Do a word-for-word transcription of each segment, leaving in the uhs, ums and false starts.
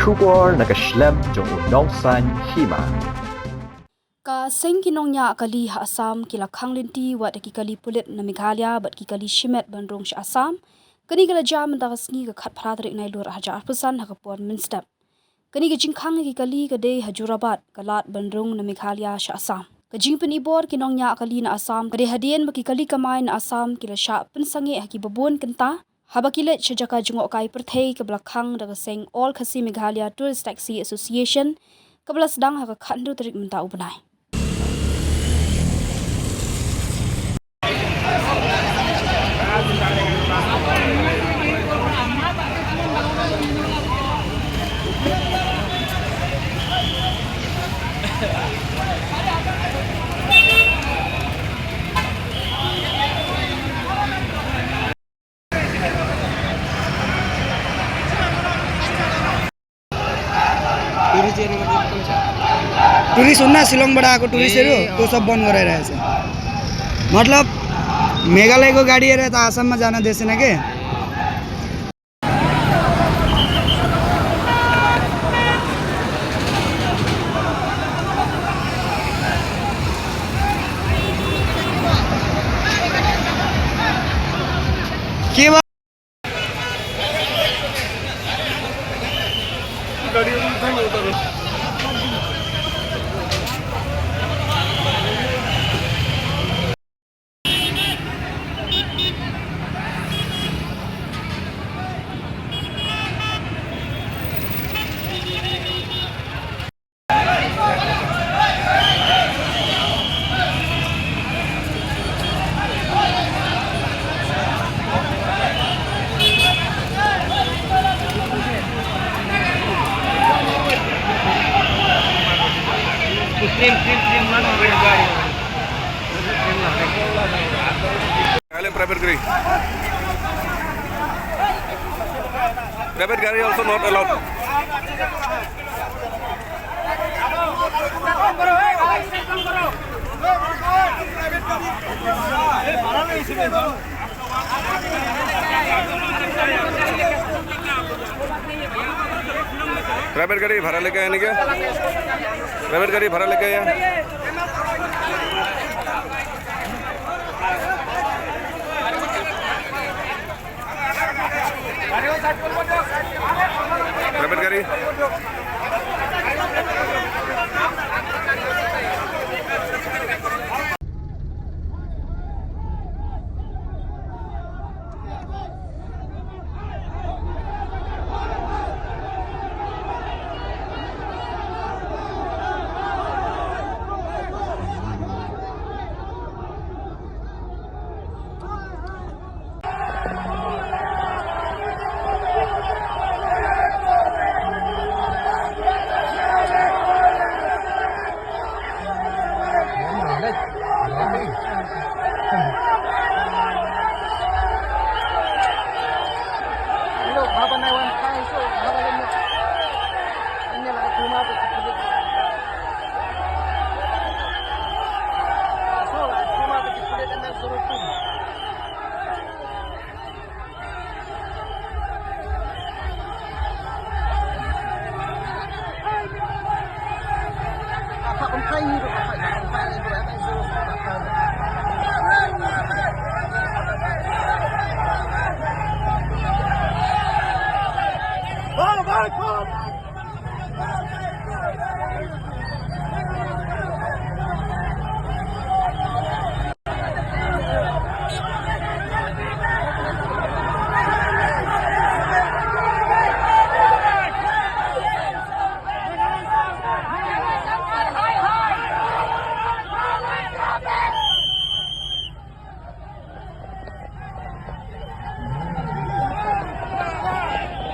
Khubor na ka shlem jong u nongsan hima. Ka seng ki nongñiah kali ha Assam ki la khang lynti wat da ki kali pulit na Meghalaya bad ki kali shimet ban rung sha Assam. Kane ka la jia mynta ka sngi ka khatphra tarik Nailur arhajar arphew san ha ka por mynstep. Kane ka jingkhang ïa ki kali ka dei ha Jorabat, ka lad ban rung na Meghalaya sha Assam. Ka jingpynibor ki nongñiah kali na Assam ka dei hadien ba ki kali kamai na Assam ki la shah pynsangeh ha kiba bun kynta haba ki leit sha jaka jngohkai pyrthei kaba la khang da ka seng All Khasi Meghalaya Tourist Taxi Association, kaba la sdang ha ka khathynriew tarik mynta u bnai. टूरिस्ट एरिया में कौन सा? टूरिस्ट उतना शिलोंग बड़ा को टूरिस्ट एरिया तो सब बंद हो रहा है ऐसे। मतलब मेघालय को गाड़ी आ रहा है तो आसाम में जाना देश ना के। Kalian private gari. Private gari also not allowed. प्राइवेट गाड़ी भाड़ा लेके आने का। प्राइवेट गाड़ी भाड़ा लेके आया। प्राइवेट गाड़ी।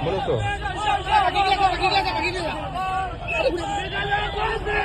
Mano to?